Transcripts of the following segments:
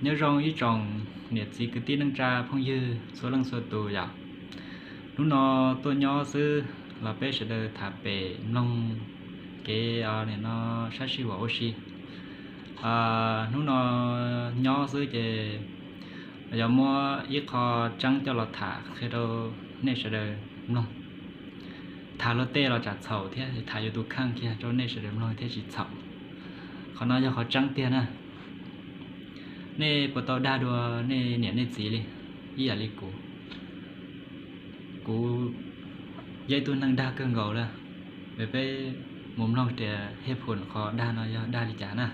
Nyob zoo ib tsoom niam txiv kwv tij neej tsa phooj ywg txhua leej txhua tus yom. Hnub no tuaj nyob xwb los peb sawv daws tham pem mloog kev nim no sab sij huam ua si. Hnub no nyob xwb ces yog muab ib qho tseeb coj los tham qhia rau nej sawv daws mloog. Tham luag tej los tsam txhaum thiab, tham yus tus kheej kiag rau nej sawv daws mloog thiaj tsis txhaum. Qhov no yog qhov tseeb tiag na. Nej puas tau dag dua nej niam nej txiv li ib yam li kuv? Kuv yog ib tug neeg dag kawg nkaus lawm. Peb mus mloog tias hej phum qhov dag no yog dag li cas na.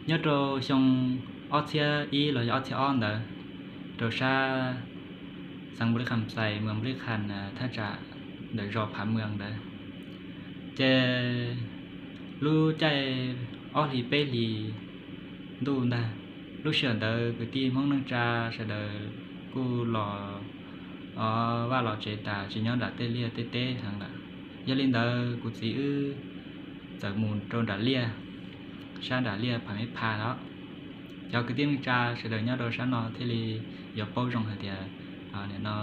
Nyob rau xyoo ob txhiab ib los yog ob txhiab ob ntawd, rau sab xeev Npus Lis Kham Xais, moos Npus Lis Kham thaj tsam ntawm zos Phav Mws ntawd, ces lub caij ob hlis peb hlis ntuj ntag, lub sij hawm ntawd kwv tij Hmoob neej tsa sawv daws kuj los vaj los tsev tas, tsis nyob nram tej liaj tej teb heev lawm. Yog li ntawd kuv txiv wb txawm mus rau nram liaj, sab nram liaj Phav Meb Pha os. Cov kwv tij neej tsa sawv daws nyob rau sab no thiaj li yuav paub zoo hais tias nim no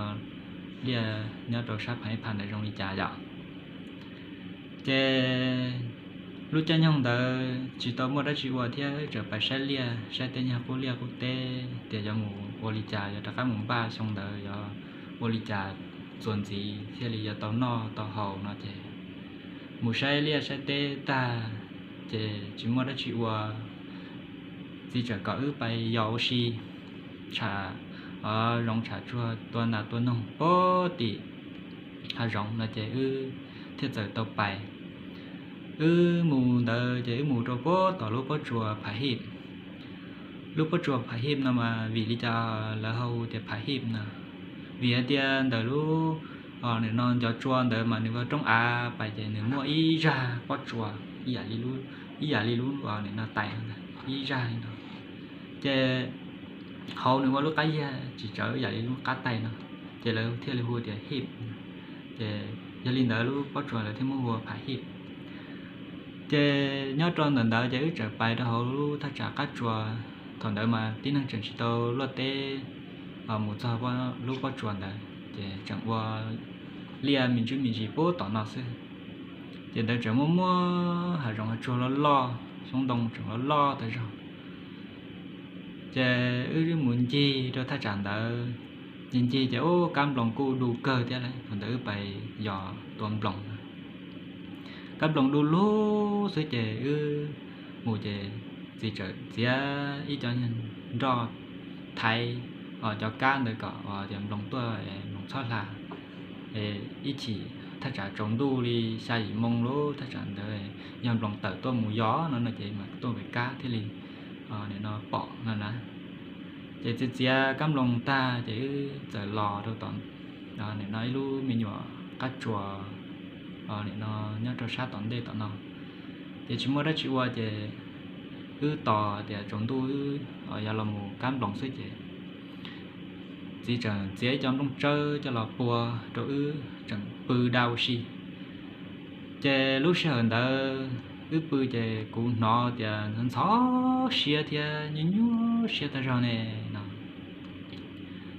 liaj nyob rau sab Phav Meb Pha ntawd zoo li cas yom. Ces lub caij nyoog ntawd tsis tau muaj dab tsi ua thiab, wb txawm pais saib liaj saib tej nyuag qub liaj qub teb tias yuav mus ua li cas, yuav rov qab mus npaj xyoo ntawd yuav ua li cas txuas ntxiv thiaj li yuav tau noj tau haus no ces mus saib liaj saib teb tag ces tsis muaj dab tsi ua, txiv txawm kom wb pais yos ua si tsham zoov tsham tsuag, tua nas tua noog puag tim hav zoov no ces wb thiaj txawm tau pais. Wb mus ntawd ces wb mus rau puag tom lub pob tsuas Phav Hib. Lub pob tsuas Phav Hib no mas vim li cas lawv ho hu tias Phav Hib no? Vim hais tias ntawm lub, nim no ncov tsua ntawd mas nws ua roob av pais ces nws muaj ib zag pob tsuas ib yam li lub, ib yam li lub nim no tais ib zag li no. Ces hauv nws ua lub qab yiag tsis tsawg ib yam li lub qab tais no, ces lawv thiaj li hu tias Hib. Ces yog li ntawd lub pob tsuas lawv thiaj muab hu ua Phav Hib. Ces nyob rau ntawm ntawd ces wb txawm pais rau hauv lub thaj tsam qab tsuas. Thaum ntawd mas tib neeg tseem tsis tau luaj teb mus txog lub pob tsuas ntawd, ces tseem ua liaj me ntsis me ntsis puag tom no xwb. Ces ntawd tseem muaj muaj hav zoov hav tsuag loj loj, xyoob ntoo tseem loj loj tas zog. Ces wb mus ncig rau thaj tsam ntawd, ncig ncig ces ub kab nploos kuj du kawg thiab lauj. Thaum ntawd wb pais yos tua nploos, kab nploos du lug xwb ces wb mus ces txiv txawm txiav ib co nroj thaiv cov kab ntawd kom tias nploos tuaj, nploos txhob hla. Ib chim thaj tsam tsaus ntuj li xya yim moo lub thaj tsam ntawd, yog nploos tawm tuaj mus yos no no ces mas tuaj pem kab thiaj li nim no pom no na. Ces txiav txiav kab nploos tag ces wb txawm los rau tom nim no ib lub me nyuam qab tsuas nim no nyob rau sab tom ntej tom no. Ces tsis muaj dab tsi ua ces wb tos tias tsaus ntuj wb yuav los mus kab nploos xwb ces txiv tseem txiav ib co nplooj tsawb coj los pua rau wb tseem pw da ua si. Ces lub sij hawm ntawd wb pw ces kuv hnov tias ntxhov siab thiab nyuaj nyuaj siab tag zog ne no,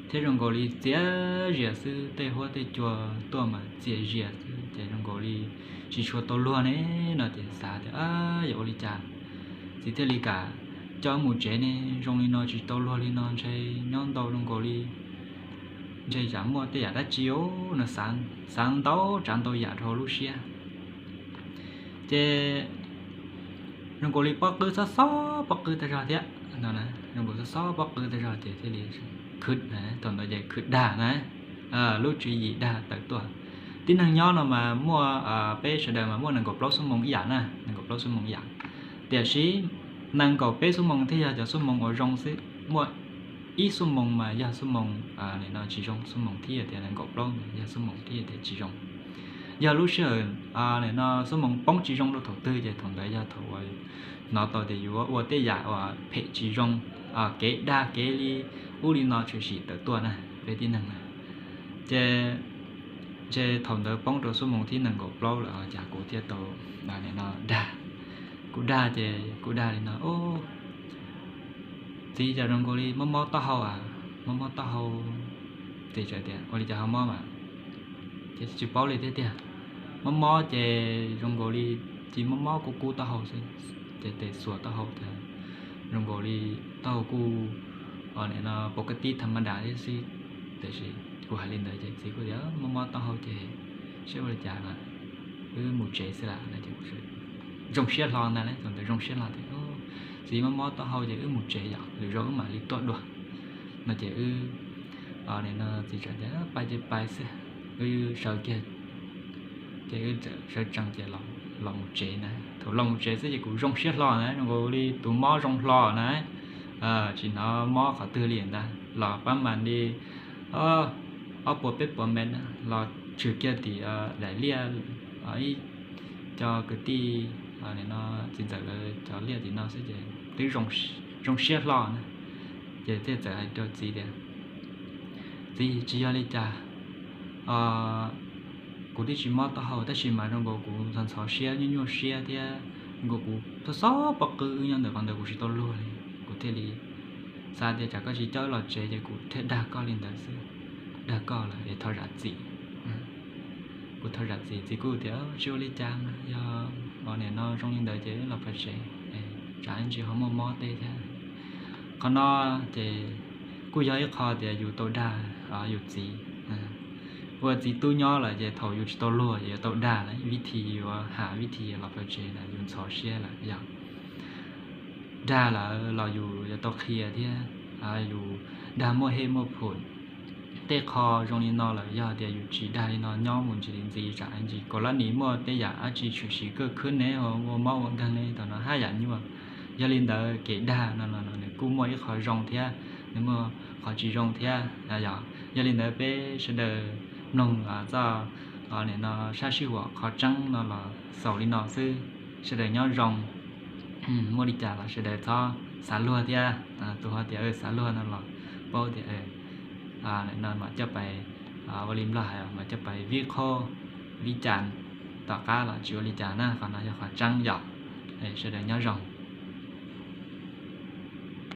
thiab zoo nkaus li txias zias xwb, tej huab tej cua tuaj mas txias zias xwb ces zoo nkaus li tsis tshua tau luag ne no ces xav tias yog ua li cas. Txiv thiaj li kam coj wb mus tsev ne, zoo li no tsis tau luag li no ntshe nyob ntau zoo nkaus li ntshe tsam muaj tej yam dab tsi no, xav ntau tsav ntau yam rau hauv lub siab. Ces zoo nkaus li pob qwb xob xob pob qwb tag zog thiab no, zoo nkaus xob xob pob qwb tag zog ces thiaj li khwv, thaum ntawd ces khwv dag na, lub tswv yim dag tawm tuaj. Tib neeg nyob no mas muaj, peb sawv daws mas muaj nees nkaum plaub xuab moos ib yam na, nees nkaum plaub xuab moos ib yam. Tiam sis nees nkaum peb xuab moos thiaj yog cov xuab moos uas zoo xwb, muaj ib xuab moos mas yog xuab moos nim no tsis zoo, xuab moos thiab tias nees nkaum plaub yog xuab moos thiab tias tsis zoo. Yog lub sij hawm nim no xuab moos poob tsis zoo rau thaum twg ces thaum ntawd yog thaum uas hnov tau tias yuav ua tej yam uas phem tsis zoo, kev dag kev li ub li no tshwm sim tawm tuaj na peb tib neeg na. Ces ntshe thaum ntawd poob rau xuab moos thib nees nkaum plaub lawm cas kuv thiaj tau nim no dag. Kuv dag ces kuv dag li no, ub, Txiv, cas zoo nkaus li mob mob taub hau a, mob mob taub hau. Txiv txawm tias, ua li cas ho mob mas? Ces tsis paub li thiab tiag. Mob mob ces zoo nkaus li tsis mob mob, kub kub taub hau xwb, ces tes xuas taub hau tas, zoo nkaus li taub hau kuj, o, nim no pov ka tib tha ma das thiab xwb. Tiam sis kuv hais li ntawd ces txiv kuj tias, mob mob taub hau ces saib ua li cas mas wb mus tsev xwb las no. Ces zoo siab hlo ntag, thaum ntawd zoo siab hlo tias, txiv, mob mob taub hau ces wb mus tsev yom, lwm zaus wb mam li tuaj dua no. Ces wb, nim no txiv txawm tias, pais ces pais xwb, wb sawv kiag, ces wb sawv tsees ces los mus tsev na. Thaum los mus tsev xwb ces kuv zoo siab hlo na, zoo nkaus li tus mob zoo hlo na, tsis hnov mob qhov twg li ntag. Los pab mas li ob puas peb puas mev na, los tshwm kiag tim daim liaj, ib co kwv tij, nim no txiv ntxawm lawv cov liaj tim no xwb ces twb zoo siab hlo na. Ces thiaj txawm hais rau txiv tias, txiv, tsis yog li cas, kuv twb tsis mob taub hau tab sis mas zoo nkaus kuv ntxhov ntxhov siab, nyuaj nyuaj siab thiab, zoo nkaus kuv txhob txhob pob qw, wb nyob ntawm qhov ntawd kuv tsis tau luag li. Kuv thiaj li xav tias tsam koj tsis coj wb los tsev ces kuv thiaj dag koj li ntawd xwb, dag koj lawm es thov zam txim. Kuv thov zam txim, txiv kuj tias, tsis ua li cas mas, yog nim no zoo li ntawd ces wb los pem tsev, tsam ntsis ho muaj mob tej thiab. Qhov no ces kuj yog ib qho tias yus tau dag yus txiv. Ua txiv tub nyob lawm ces thaum yus tsis tau luag ces yuav tau dag lawm, vib thi yuav ham, vib thi los pem tsev lawm yus ntxhov siab lawm yog dag lawm los yus yuav tau qhia thiab, yus dag muaj hej muaj phum. Tej qho zoo li no lawm yog tias yus tsis dag li no nyob mus ntsis ntxiv tsam ntsis kaum lab nis muaj tej yam dab tsi tshwm sim kaj khwb ne, ua mob ua nkeeg ne, thaum no haj yam nyuaj. Yog li ntawd kev dag no los nws kuj muaj ib qho zoo thiab, nws muaj qhov tsis zoo thiab yog. Yog li ntawd peb sawv daws mloog txoj, nim no sab sij huam qhov tseeb no los xaus li no xwb. Sawv daws nyob zoo, muaj li cas los sawv daws txhob xav luag thiab. Tus ho tias xav luag no los paub tias no mam coj pais ua li Nplog hais mas coj pais vib qhob vib cas, tom qab los tsis ua li cas na. Qhov no yog qhov tseeb yom. Sawv daws nyob zoo.